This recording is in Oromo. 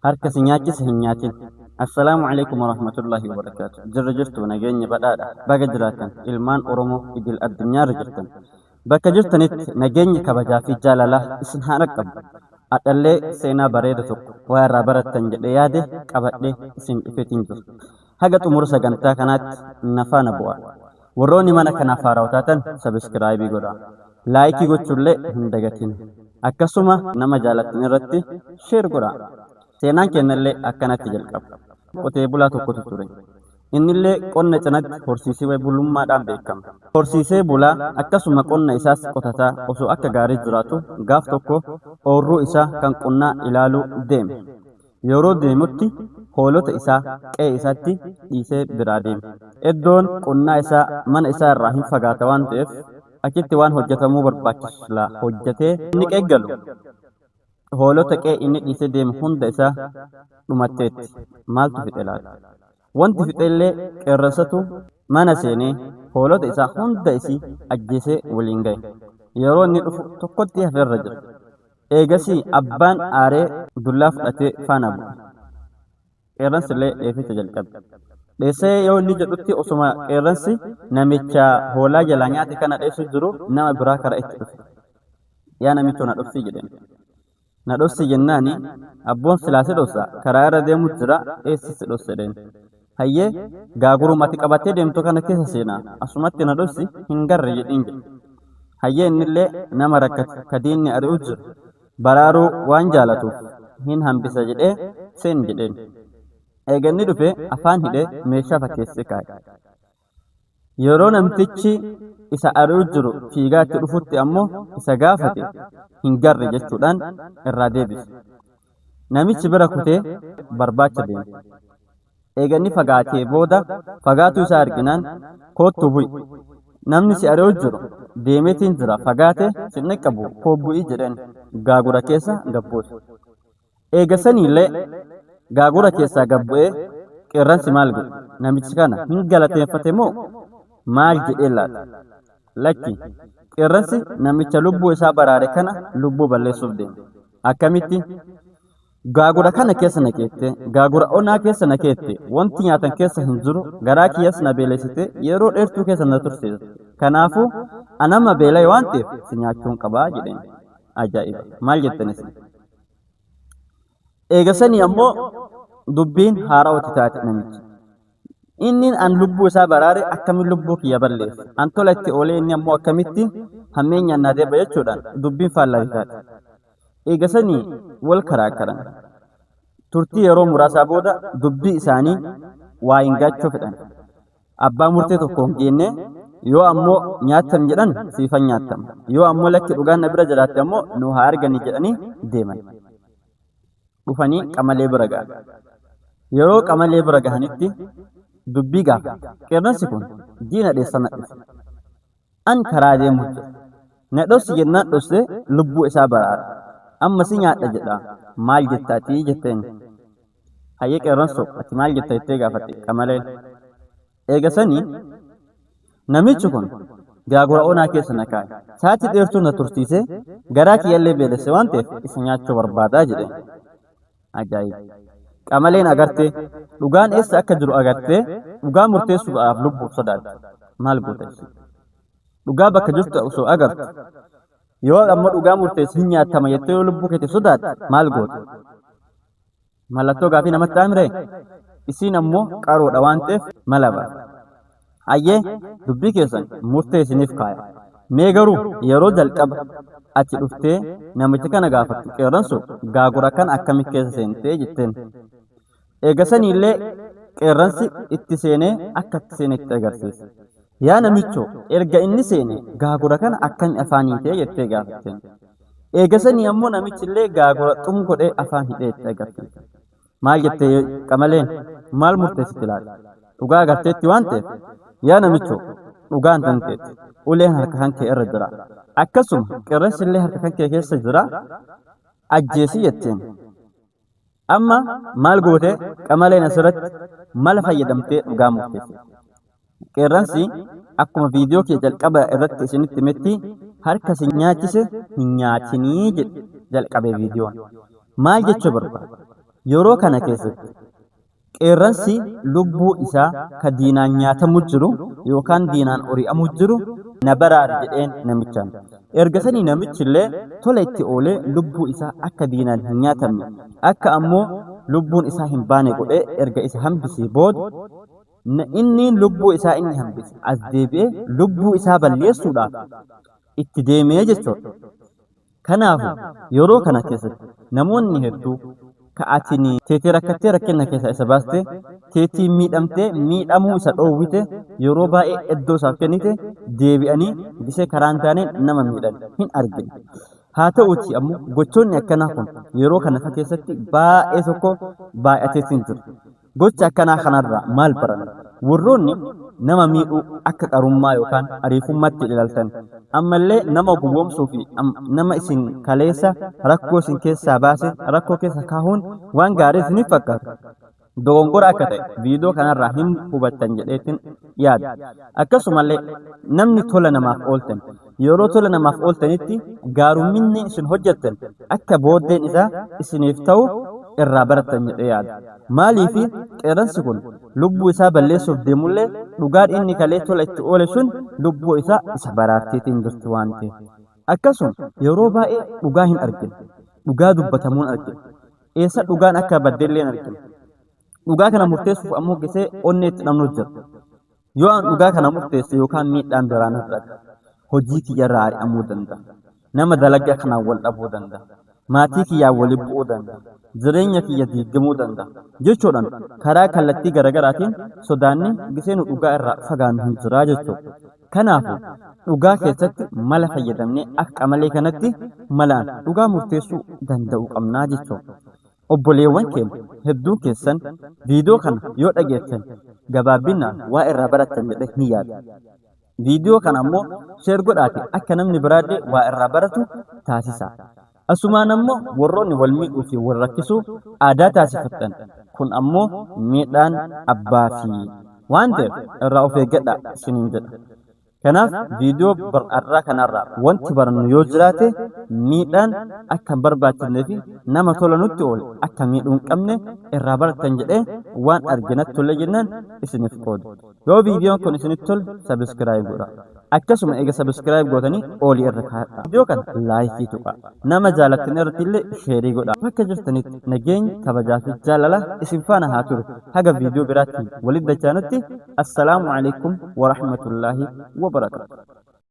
Harka si nyaachise hin nyaatin. Assalaamu alaikum warahmatullaahi wabarakaatu. Jirra jirtu, nageenya badhaadha. Baga jiraattan, ilmaan Oromoo idil addunyaarra jirtan. Bakka jirtanitti nageenyi kabajaa fi jaalalaa isin haa dhaqqabu. Adhallee seenaa bareeda tokko waa irraa barattan jedhee yaade qabadhee isin dhufeetiin jira. Haga xumura sagantaa kanaatti na faana bu'aa. Warroonni mana kanaaf haarawa taatan subscribe godhaa. Like gochuullee hin dagatin. Akkasuma nama jaalattan irratti share godhaa. Seenaan keennallee akkanatti jalqaba. Qotee bulaa tokkotu ture. Innillee qonna cinatti horsiisee bulummaadhaan beekama. Horsiisee bulaa akkasuma qonna isaas qotataa osoo akka gaarii jiraatu, gaaf tokko oorruu isaa kan qonnaa ilaaluu deeme. Yeroo deemutti hoolota isaa qe'ee isaatti dhiisee biraa deeme. Iddoon qonnaa isaa mana isaa irraa hin fagaata waan ta'eef, achitti waan hojjetamuu barbaachisu silaa hojjetee inni qeeggalu, hoolota qe'ee inni dhiisee deeme hunda isaa dhumatteetti. Maaltu fixe laata? Wanti fixellee qeerransatu mana seenee hoolota isaa hunda isii ajjeesee waliin gahe. Yeroo inni dhufu tokkotti hafeerra jira. Eegasii abbaan aaree dullaa fudhatee faana bu'e. Qeerransillee dheeficha jalqabe. Dheessee yoo inni jedhutti, osuma qeerransi namicha hoolaa jalaa nyaate kana dheessu jiru, nama biraa karaa itti dhufe. "Yaa namichoo, na dhoksii," jedheen. Na dhoksii jennaani, "Abboon silaa si dhossa, karaa irra deemu jira, eessi si dhossa?" jedheen. "Hayyee, gaaguruma ati qabattee deemtu kana keessa seenaa, asumatti na dhossi, hin garre," jedhiin jedhe. Hayyee, innillee nama rakkate ka diinni ari'u jiru baraaruu waan jaalatuuf hin hambisa jedhee seen jedheen. Eega inni dhufe afaan hidhee meeshaa fakkeessee kaa'e. Yeroo namtichi isa ari'u jiru fiigaa itti dhufutti ammoo isa gaafate, hin garre jechuudhaan irraa deebise. Namichi bira kutee barbaacha deeme. Eega inni fagaatee booda, fagaatuu isaa arginaan, "Koottu bu'i. Namni si ari'u jiru deemeetiin jira, fagaate sin dhaqqabu, koo bu'i," jedheen, gaagura keessa gad buuse. Eega saniillee gaagura keessaa gad bu'ee, qeerransi maal godhe? Namichi kana hin galateeffate moo maal jedheen laata? Lakki, qeerransi namicha lubbuu isaa baraare kana lubbuu balleessuuf deeme. Akkamitti? "Gaagura kana keessa na keette, gaagura onaa keessa na keette, wanti nyaatan keessa hin jiru, garaa kiyyas na beelessite, yeroo dheertuu keessa na tursiiste. Kanaafuu anama beela'e waan ta'eef si nyaachuun qabaa," jedheen. Ajaa'iba! Maal jettan isin? Eega sanii ammoo dubbiin haarawatti taate namichi. Inni an lubbuu isaa baraare akkamiin lubbuu kiyya balleessa? An tola itti oolee, inni ammoo akkamitti hammeenyaan naa deeba jechuudhaan dubbiin faallaa taate. Eega sanii wal karaakkaran. Turtii yeroo muraasaa booda dubbii isaanii waa hin gaachuu fedhan. Abbaa murtee tokko hin geenne, yoo ammoo nyaattam jedhan siifan nyaattama. Yoo ammoo lakki, dhugaan na bira jiraatte ammoo nu haa arganii jedhanii deeman. Dhufanii qamalee bira ga'an. Yeroo qamalee bira gahanitti dubbii gaafate. "Qeerransi kun diina dheessana dhufe. An karaa deemu jira. Na dhossi jennaan dhossee lubbuu isaa baraara. Amma si nyaadha jedha. Maal jettaatii?" jetteen. "Hayyee qeerransoo, ati maal jetta?" jettee gaafatte qamaleen. Eega sanii namichi kun gaagura onaa keessa na kaa'e. Sa'aatii dheertuu na tursiisee garaa kiyyallee beelesse waan ta'eef isa nyaachuu barbaadaa jedheen. Ajaa'iba! Qamaleen agartee dhugaan eessa akka jiru agartee dhugaa murteessuudhaaf lubbuuf sodaatte. Maal goota ishee? Dhugaa bakka jirtu osoo agartu, yoo ammoo dhugaa murteessi hin nyaattama jettee yoo lubbuu keetiif sodaatte maal goota? Mallattoo gaafii namatti amiree? Isiin ammoo qaroodha waan ta'eef mala baafte. "Hayyee, dubbii keessan murtee isiniif kaaya. Mee garuu yeroo jalqaba ati dhuftee namicha kana gaafattu, qeerranso, gaagura kana akkamitti keessa seentee?" jetteen. Eega saniillee qeerransi itti seenee akka itti seene itti agarsiise. "Yaa namichoo, erga inni seene gaagura kana akkami afaan hiitee?" jettee gaafatteen. Eega sanii ammoo namichillee gaagura xum godhee afaan hidhee itti agarsiise. Maal jettee qamaleen? Maal murteessiti laata? Dhugaa agarteetti waan ta'eef, "Yaa namichoo, dhugaan tanteeti. Uleen harka kan kee irra jira. Akkasuma qeerransillee harka kan kee keessa jira. Ajjeesi," jetteen. Amma maal goote qamaleen asirratti? Mala fayyadamtee dhugaa murteessite. Qeerransi akkuma viidiyoo kee jalqaba irratti isinitti himetti harka si nyaachise hin nyaatinii jedhe jalqabe viidiyoon. Maal jechuu barbaada? Yeroo kana keessatti qeerransi lubbuu isaa ka diinaan nyaatamu jiru yookaan diinaan ori'amu jiru na baraari jedheen namichaan. Erga sanii namichillee tola itti oolee lubbuu isaa akka diinaan hin nyaatamne akka ammoo lubbuun isaa hin baane godhee erga isa hambisee booda inni lubbuu isaa inni hambise as deebi'ee lubbuu isaa balleessuudhaaf itti deemee jechuudha. Kanaafuu yeroo kana keessatti namoonni hedduu ka atiin teetee rakkattee rakkina keessaa isa baaste, teetii miidhamtee miidhamuu isa dhoowwite, yeroo baay'ee iddoo isaaf kennite deebi'anii gisee karaa hin taaneen nama miidhan hin argine. Haa ta'uutii ammoo gochoonni akkanaa kun yeroo kana keessatti baay'ee tokko baay'ateetiin jira. Gocha akkanaa kanarraa maal baranna? Warroonni nama miidhuu akka qarummaa yookaan ariifummaatti ilaaltan ammallee nama gowwoomsuu fi nama isin kaleessa rakkoo isin keessaa baase rakkoo keessa kaahuun waan gaarii isiniif fakkaata. Dogongora akka ta'e viidiyoo kanarraa hin hubattan jedheetin yaada. Akkasumallee namni tola namaaf ooltan yeroo tola namaaf ooltanitti gaarumminni isin hojjettan akka booddeen isaa isiniif ta'u irraa barattan jedhee yaada. Maaliifi qeerransi kun lubbuu isaa balleessuuf deemullee dhugaan inni kalee tola itti oole sun lubbuu isaa isa baraarteetiin jirti waan ta'eef. Akkasuma yeroo baay'ee dhugaa hin arginu. Dhugaa dubbatamuu hin arginu. Eessa dhugaan akka baddellee hin arginu. Dhugaa kana murteessuuf ammoo gisee onnee itti dhabnu jira. Yoo an dhugaa kana murteesse yookaan miidhaan biraa narra ga'a. Hojii kiyyarraa ari'amuu danda'a. Nama dalagaa kanaan wal dhabuu danda'a. Maatii kiyyaan waliin bu'uu danda'a. Jireenya kiyya diigamuu danda'a. Jechuudhaan karaa kallattii garaagaraatiin sodaanni gisee nu dhugaa irraa fagaannu hin jiraa jechuudha. Kanaafuu dhugaa keessatti mala fayyadamnee akka qamalee kanatti malaan dhugaa murteessuu danda'uu qabnaa jechuudha. Obboleewwan keenya hedduun keessan viidiyoo kana yoo dhageettan gabaabinaan waa irraa barattan jedhee hin yaada. Viidiyoo kana ammoo share godhaati akka namni biraallee waa irraa baratu taasisaa. Asumaan ammoo warroonni wal miidhuu fi wal rakkisuu aadaa taasifattan kun ammoo miidhaan abbaa fi waan ta'eef irraa of eeggadhaa isiniin jedha. Kanaaf viidiyoo har'aa kanarraa wanti barannu yoo jiraate miidhaan akka hin barbaachifnee fi nama tola nutti oole akka miidhuu hin qabne irraa barattan jedhee waan arginatti tole jennaan isiniif qooda. Yoo viidiyoon kun isinitti tole subscribe godhaa. Akkasuma eega subscribe gootanii olii irra kaa'adhaa. Viidiyoo kana like tuqaa. Nama jaalattan irratti illee share godhaa. Bakka jirtanitti nageenyi kabajaa fi jaalala isin faana haa turu. Haga viidiyoo biraatti walitti dachaanutti assalaamu alaikum wa rahmatullaahi wa barakaatu.